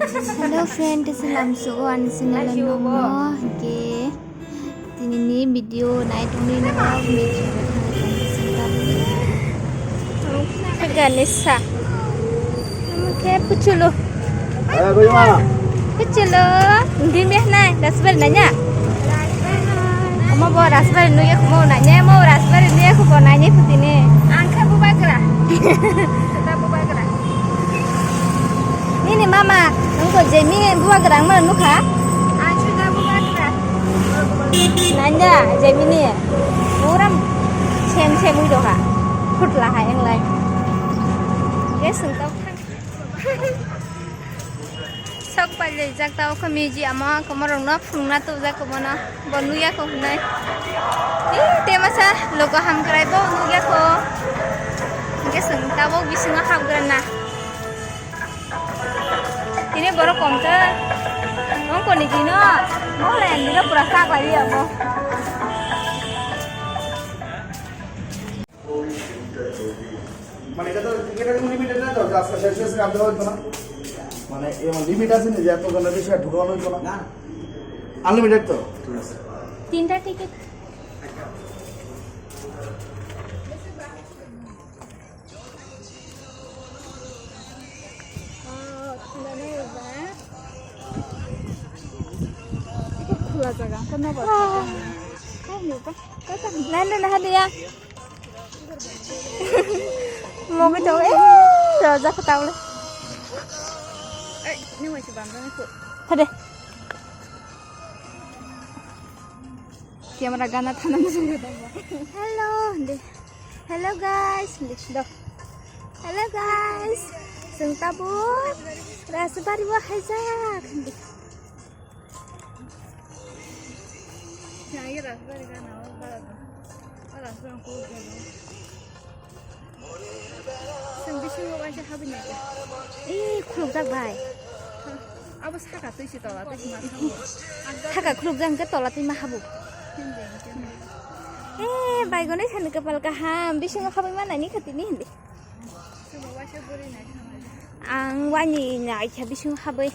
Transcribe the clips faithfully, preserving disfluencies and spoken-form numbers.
Hello friend, tesa lamsogo ani channel no hingke tinini video nai tongni no video Ganesa. Oke, puchulu. Puchulu. Hindi meh nai, dasbar nanya. Omo bo rasbari nuye kumo nanya, mo rasbari nuye kumo nanya putine. Angka bubagra. Kita bubagra. Nini mama, nungko Jemi bubagra ang mana nukha? Ang sudah bubagra. Nanya, Jemi ni. Uram sem sem ui doha. Khutla ha englai. Yes, engkau. Sok pailai jak tao kho miji amo komorok no phunukna tubjak komono bo nukya kho hinui. Ih, te masa logo hamkrai bo nukya kho. Hingke chwng tabok bisingo hapgra na. Tini borok kom khe. Nong koni dino. Mo le nino pura sak lai ya mo. মানে এটা তো, টিকিট এখন লিমিটেড না তো, যে আজকে শেষ হয়েছে, কালকে হয়তো না। মানে এমন লিমিট আছে না যে এত জনের বেশি আর ঢুকানো হইতো না? না। আনলিমিটেড তো? ঠিক আছে। তিনটা টিকিট। খোলা জায়গা, কোনো কথা নেই। Nai, nai, nai, nai, ya. Mogi tong, eh, roja kho tawle. Ei, ni wai se bang jani kho. Hade. Camera gana thana musugo tong ba. Hello, de. Hello guys, de. Do. Hello guys. Sung tabo. Rasbari wa haijak. Nai rasbari gana o bara. Bara sung ko. Chwng bisingo waisa habwi nai khe. Ee, khulukjak bai. Abo saka twi se tola twi se ma thango. Saka khulukjak hwnkhe tola twi ma habo. Ee, baigonai sani kapal kaham, bisingo habwi ma nai ni kha tini hindi. Chwng waisa bwrwi nai thango. Ang wani nai kha bisingo habwi.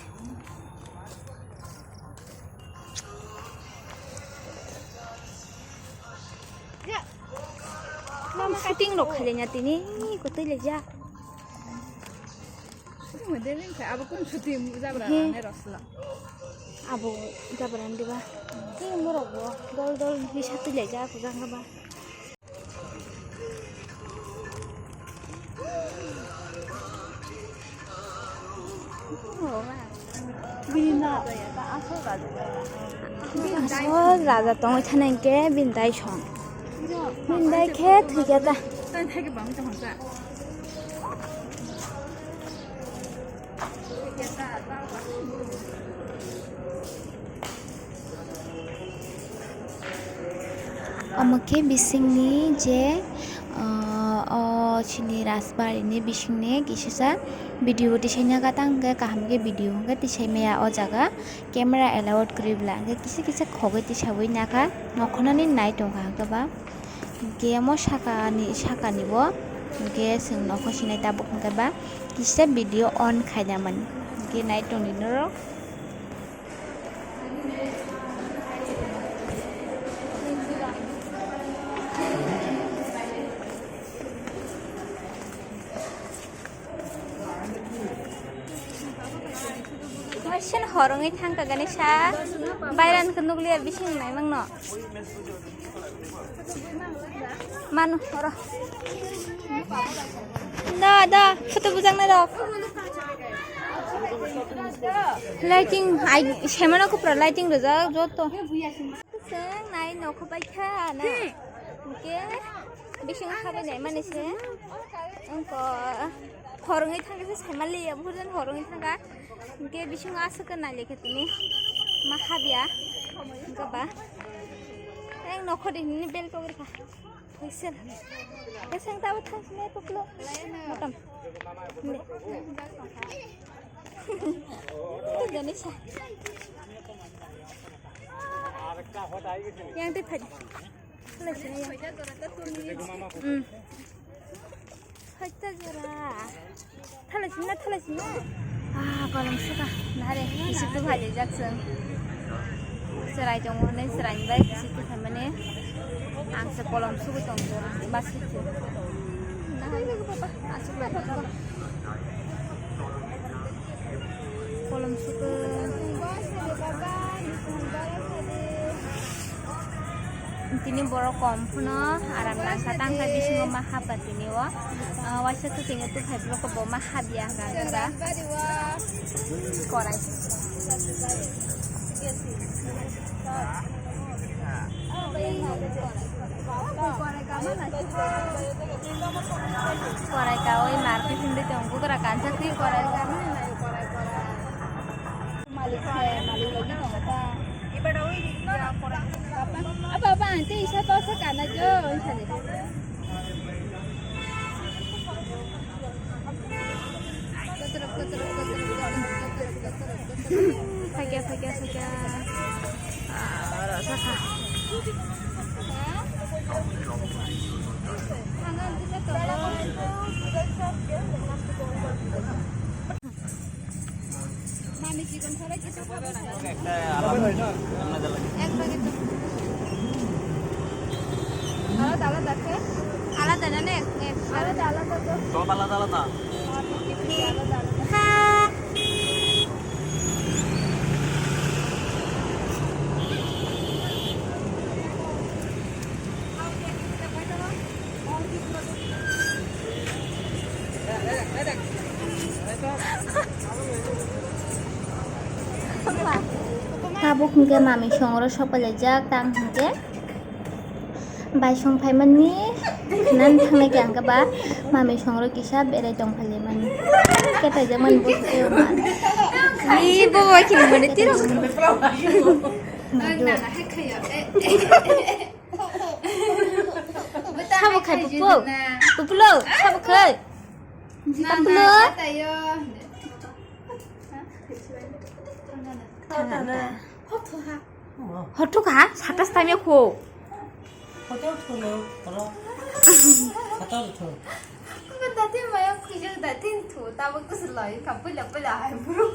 Shooting rok khailaiya tini, kotoi laijak. Shooting model wngkha, abo kunu shooting jabra He. Nai rosla. Abo jabra ni diba? Tei morok bo dol dol bisa twi laijak, jang ba. Asol raja tongwi thana hinkhe bini dai song. Bini dai khe thwikha ta. Omo khe bisingni je, ah, o chini Rajbari ni bisingni kisisa video tisai naka tang hwnkhe kaham khe video hwnkhe tisai maya o jaga camera allowed kwrwi bwla hwnkhe kisa kisa khogwi tisawi naka nokhornani nai tongkha hwnkhe ba hwnkhe omo sakani sakani bo hwnkhe chwng nokho sinai tabuk hwnkhe ba kisa video on khaina mani hwnkhe nai tongdi norok. Kaisa hor wngwi thangkha gani sa, bairan khe nukliya bising naimangno. Manu, oro. Da, da, photo bujang na rok. Lighting, ai, semana kupra lighting rojak joto. Seng nai nokho bai kha na. Hingke bising khabai nai mani se. Wngkha hor wngwi thangkha se saimaliya, buphuru jani hor wngwi thangkha. Hingke bisingo aswk khe nailai khe tini ma habya. Hingke ba. Tei nokho de hini bel togri kha. Kaisa. Kaisa tabo thangsinai poklo. Motom. Hini. Tei jani sa. Yang tei phai. Thalai sini yang. Hmm. Hoita jora. Thalai sini na, thalai sini na. Ah, kolom suka. Nare, bisi tu bhai jak sung. Serai tong hone serai bai bisi tu khamane. Ang se kolom suku tong jor, basi tu. Nare, papa, asuk bai. Kolom suku. Tini borok kom phano aram nangkha, tangkha bisingo ma hapba tini o. Ah, waisa tu tini tu phai block bo ma hapya hwnkha hwnkha. Korai. Korai ka oi market hindi tong bukra kansa twi korai ka. Malik hai, malik lagi tong ta. Apa, apa, nanti isa to sa kana jo, isa de. Sakya, sakya, sakya. Ah, rasa kha. Mami, chicken salad. এক প্যাকেট দেন। আলাদা আলাদা আছে? আলাদা না, না, এক, এক। আলাদা আলাদা তো। সব আলাদা আলাদা। আলাদা আলাদা। Tabuk hwnkhe mami songro sopailaijak tang hwnkhe bai song phaimani nan thangnai khe ang khe ba mami songro kisa berai tong phailaimani khe taijakmani bwswk. Ni bobo khe mani tiro. Madu. Sabo khai pupu. Pupulo, sabo khai. Pupulo. Hotu kha, satas tamya kho. Hotel thung no, oro. Hotel thung. Aku kan tadi maya kujo tadi tu, tabuk tu selai, kapui lapui lahai bro.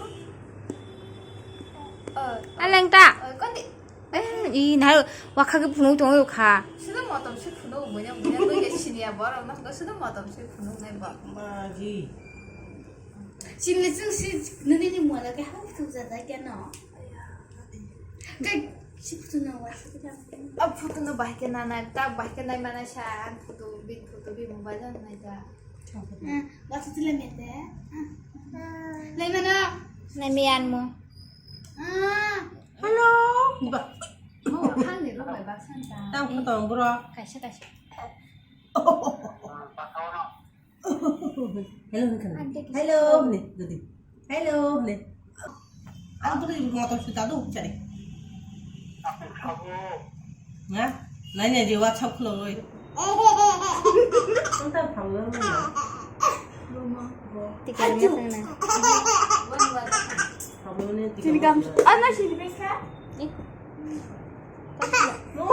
Aleng ta. Kondi. Eh, i nai wakha ke phunuk tong kha. Sudah motom se phunuk, bunya bunya tu ya sini ya borok na, sudah motom se phunuk nai ba. Maji. Sini tu si nini ni mola ke hal tu jada ke no. Kai si photo na wa si kita. Ab photo no bahai ke nana, tak bahai ke nai mana sa, an photo, bin photo, bin mobile nai ta. Wa si tu le mete. Lai mana? Nai mian mo. Ah. Hello. Ba. Mo khang ni ro bai ba san ta. Tang photo bro. Kaisa kaisa. Hello, hello. Hello, ne, dadi. Hello, ne. Ang to yung mga to sa tado, chari. Nga? Nanya je WhatsApp khulo oi. Ang ta phang na. Tikar nga tang na. Phang ne tikar. Sini kam. Ano sini beka? No,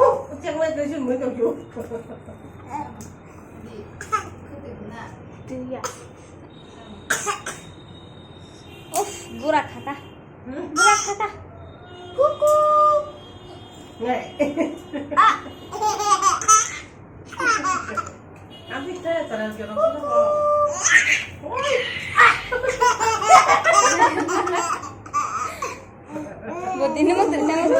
cek lai tu sini mereka tu. Iya. Uff, gura khata. Gura khata. Kuku. Ngai. Ah. Abi teh taran kero. Oi. Buat ini mau terjadi.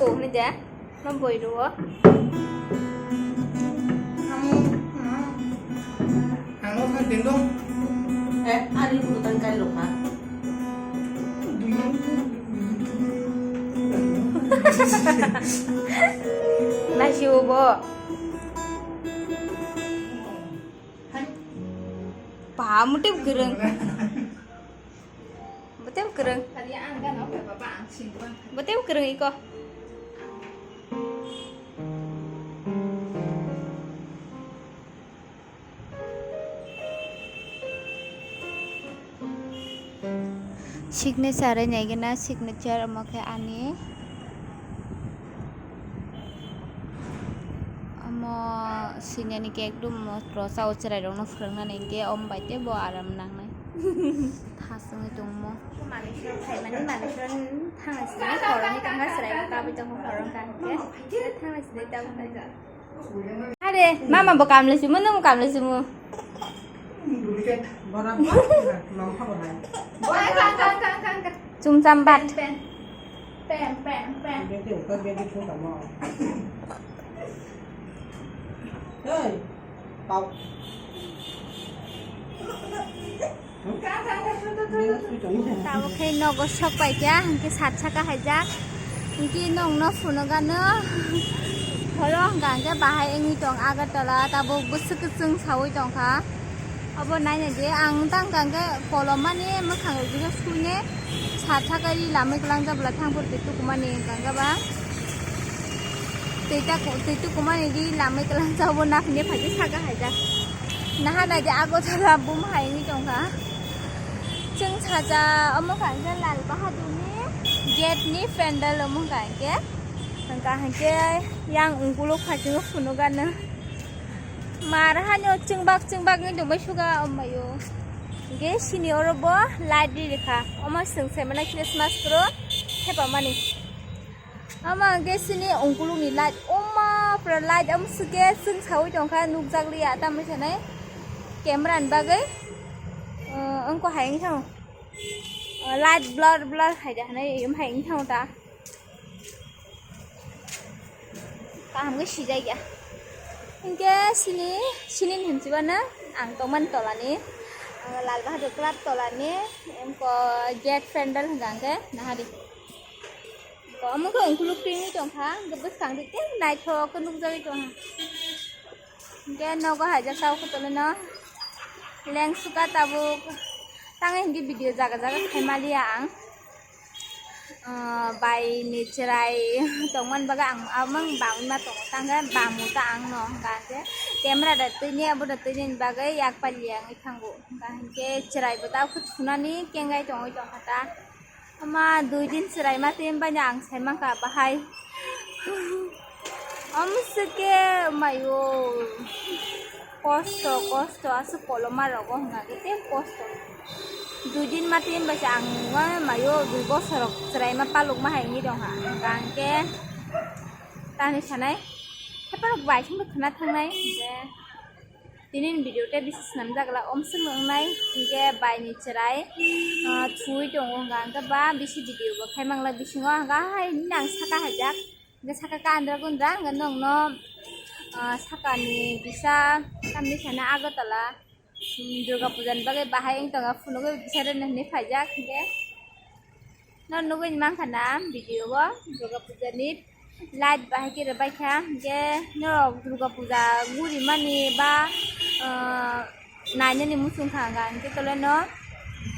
Ni de, ma boi ro. Ang no sa ding dong. Eh, ari ko tang kai lo ka. Nasi ubo. Hai. Pa mutim kereng. Betem kereng. Tadi ang gana apa, Bapak, ang singkong. Betem kereng iko. Signature naigena, signature omo khe ani. Omo sinani khe ekdum mo rosa o chwrairokno phwrwngna nai hwnkhe omo bai tei bo aram nangnai. Thasungwi tongmo. Manusia phaimani manusia thangna sini, horoni tangkha chwrairok tabwi tongkha, horong kaham khe thangna sini tabwi tongkha. Are, mama bo kamle sumo, nwng kamle sumo. Chumcham bat. Pem, pem, pem. Tabuk khe nogo sok paikha, hwnkhe sat saka haijak. Hwnkhe nokno phunukgano. Horo hwnkha hwnkhe bahai wngwi tong Agartala, tabuk bwswk kwchwng saui tongkha. Obo naina di, ang tang kha hwnkhe kolomani mwkhang rok kisa suine sat saka ri lamwi kwlangjak bwla thangphuru twi tukumani hwnkha hwnkhe ba. Twi ta-, twi tukumani ri lamwi kwlangjak, obo naphine phaikhe saka haijak. Naha naidi Agartala bum hai wngwi tongkha. Chwng sacha omo kha hwnkhe Lal Bahadurni gate ni pandal omo kha hwnkhe. Hwnkha hwnkhe yang ungkuluk phaisingwi phunukgano. Mar hani o chwngbak chwngbak wngwi tongbai suga omayo. Hwnkhe sini oro bo light ri rikha. Omo chwng se mane Christmas pro thepamani. Ama hwnkhe sini ungkulukni light, oma pura light, omo swkhe chwng saui tongkha, nukjakliya, tamni sanai camera ni bagwi, uh, wngkha hai wngkha, uh, light blur blur hai da hinwi, um, hai wngkha ta. Kaham khe sijak ya. Hwnkhe sini, sini hinwi hwnchibana ang tongmani tolani, uh, Lal Bahadur Club tolani, wngkha gate pandal hwnkha hwnkhe nahadi. Omo khe ungkuluk pingwi tongkha, hwnkhe bwskang tei naithok khe nukjagwi tongkha. Hwnkhe nogo haijak tabuk khe tolino lengsuka tabuk. Tangwi hwnkhe video jaga jaga khaimaliya ang. Ah, bai ni chwrai tongmani bagwi ang amang bangwi ma tongo, tangkhe bangwi ta ang no hwnkha hwnkhe camera da twi ni abo da twi ni bagwi yak paliya wngwi thango, hwnkha hwnkhe chwrai bo tabuk khe sunani kengai tongwi tongkha ta. Ama dui din chwrai ma tei bini ang sai mankha bahai. Amswkhe maio kosto, kosto aswk koloma rogo hwnkha khe tei kosto. Dui din ma tei bai se ang maio dui bosor rok chwrai ma paluk ma hai wngwi tongkha. Hwnkha hwnkhe tamni sanai haiphano bai songwi khwna thangnai hwnkhe. Tini ni video tei bisi swnamjak glak, omswk nwngnai hwnkhe bai ni chwrai, ah, thuwi tongo hwnkha hwnkhe ba bisi video bo khai manglak bisingo hwnkha hai nini ang saka haijak hwnkhe saka ka andra gundra hwnkhe nwng no, ah, saka ni bisa tamni sana Agartala, um, Durga Puja ni bagwi bahai wng tongo phunugwi bisa rwna hinwi phaijak hwnkhe. No nugwi mankha na video o Durga Puja ni light bahai khe rwbaikha, hwnkhe norok Durga Puja gurimani ba, ah, nainani muchungkha hwnkha hwnkhe tole no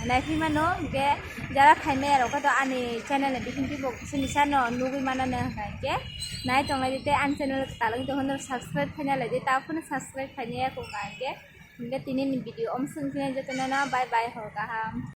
naiphi mano, hwnkhe jara phaimaya rok khe to ani channel ni bisingtwi bo sini sano nugwi manano hwnkha hwnkhe nai tonglai di tei ani channel o talangwi tongkha norok subscribe khaina lai di, ta phano subscribe khainaya kok hwnkha hwnkhe, hwnkhe tini ni video omswk wngkhe jotono no bye bye hor kaham.